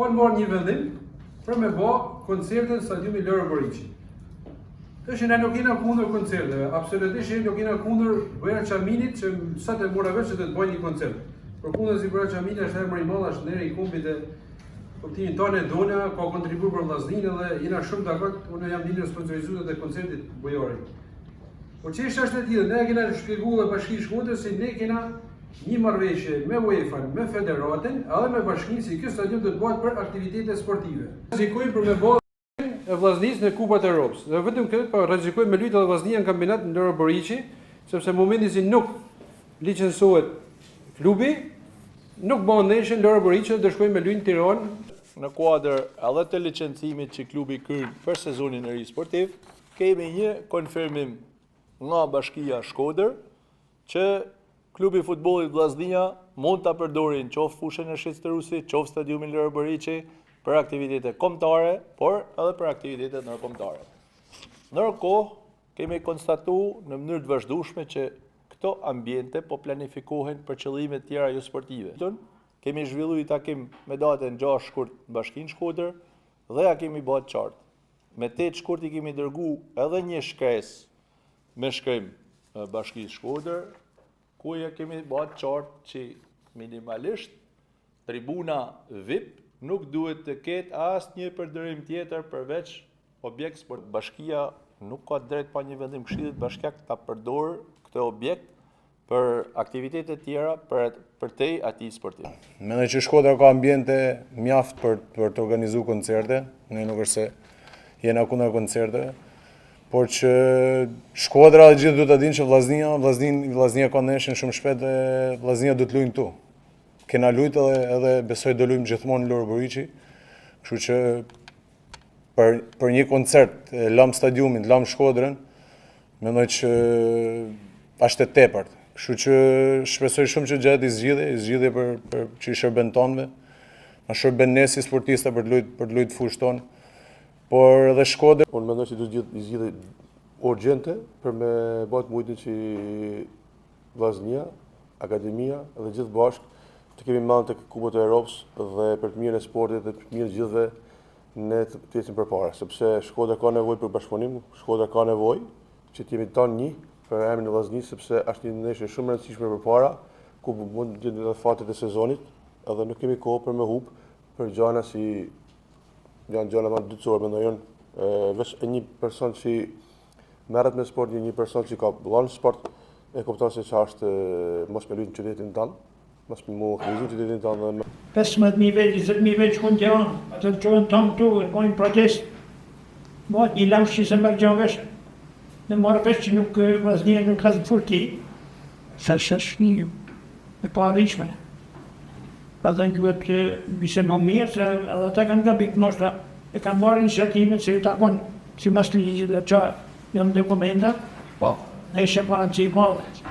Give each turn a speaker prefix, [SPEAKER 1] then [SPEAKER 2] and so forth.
[SPEAKER 1] Kanë marrë një vendim për me bo koncerte në stadiumin Loro Boriçi. Tash ne nuk jena kundër koncerteve, absolutisht nuk jena kundër Bujar Qaminit që sot e mora vesh që do të bëjë një koncert. Përkundrazi Bujar Qamini është emër i madh, është nderi i kombit e kuptimin tonë e dona, ka kontribuar për Vllazninë dhe jena shumë dakord, unë jam një ndër sponsorizuesit e koncertit Bujarit. Por çështja është e tillë, ne kena shpjeguar dhe Bashkisë Shkodrës se ne kena një marrëveshje me UEFA-n, me Federatën, edhe me Bashkinë se ky stadium do të bëhet për aktivitete sportive. Rrezikojmë për me bë e Vllaznisë në Kupat e Europës. Dhe vetëm këtë, po rrezikojmë me lujt edhe Vllaznia në kampionat në Loro Boriçi, sepse në momentin si nuk licencohet klubi, nuk bën ndeshje në Loro Boriçi dhe do shkojmë me lujt në Tiranë.
[SPEAKER 2] Në kuadër edhe të licencimit që klubi kryen për sezonin e ri sportiv, kemi një konfirmim nga Bashkia Shkodër që klubi i futbollit Vllaznia mund ta përdorin qoftë fushën e Shec Terusit, qoftë stadiumin Loro Boriçi për aktivitete kombëtare, por edhe për aktivitete ndërkombëtare. Ndërkohë, kemi konstatu në mënyrë të vazhdueshme që këto ambiente po planifikohen për qëllime të tjera jo sportive. Kemi zhvillu një takim me datën 6 shkurt në Bashkinë Shkodër dhe ja kemi bërë të qartë. Me 8 shkurt i kemi dërgu edhe një shkresë me shkrim Bashkisë Shkodër, ku ja kemi bërë të qartë që minimalisht tribuna VIP nuk duhet të ketë asnjë përdorim tjetër përveç objekt sport. Bashkia nuk ka drejt pa një vendim këshillit bashkiak ta përdor këtë objekt për aktivitete tjera për përtej atij sportiv.
[SPEAKER 3] Mendoj që Shkodra ka ambiente mjaft për për të organizuar koncerte, ne nuk është se jena kundër koncerteve, por që Shkodra dhe gjithë duhet ta dinë që Vllaznia, Vllaznin, Vllaznia ka ndeshjen shumë shpejt dhe Vllaznia do të luajnë këtu. Kena lujt edhe edhe besoj do luajmë gjithmonë në Loro Boriçi, kështu që për për një koncert e lam stadiumin, lam Shkodrën, mendoj që është e tepërt. Kështu që shpresoj shumë që gjehet një zgjidhje, një zgjidhje për për që i shërben tonëve. Na shërben ne si sportista për të lujt për të lujt fushë tonë. Por edhe Shkodër
[SPEAKER 4] Unë mendoj që duhet gjithë një zgjidhje urgjente për me bëhet mujtin që Vllaznia, Akademia dhe gjithë bashkë të kemi mend tek Kupat e Europës dhe për të mirën e sportit dhe për të mirën e gjithëve ne të të ecim përpara, sepse Shkodra ka nevojë për bashkëpunim, Shkodra ka nevojë që të jemi tanë një për emrin e Vllaznisë, sepse është një ndeshje shumë e rëndësishme përpara, ku mund të jenë edhe fatet e sezonit, edhe nuk kemi kohë për me hup për gjana si janë gjana më dytësore mendoj unë, veç e një person që merret me sport, një, një person që ka dhënë sport, e kupton se ça është mos me lujt në qytetin tënd, mos me mu aktivizu në qytetin tënd dhe me
[SPEAKER 5] 15.000 vetë, 20.000 vetë shkon në Tiranë, atë të çohen tanë këtu, e bojnë protest. Bëhet një lëmsh që se merr gjë vesh. Në marrë vesh që nuk Vllaznia nuk ka furti. Sa është një e paarritshme. Pastaj duhet të bisedon mirë se edhe ata kanë gabim, ndoshta e kanë marrë iniciativën se ju takon sipas ligjit dhe ça janë dokumenta, po ne ishe pa rëndësi madhe.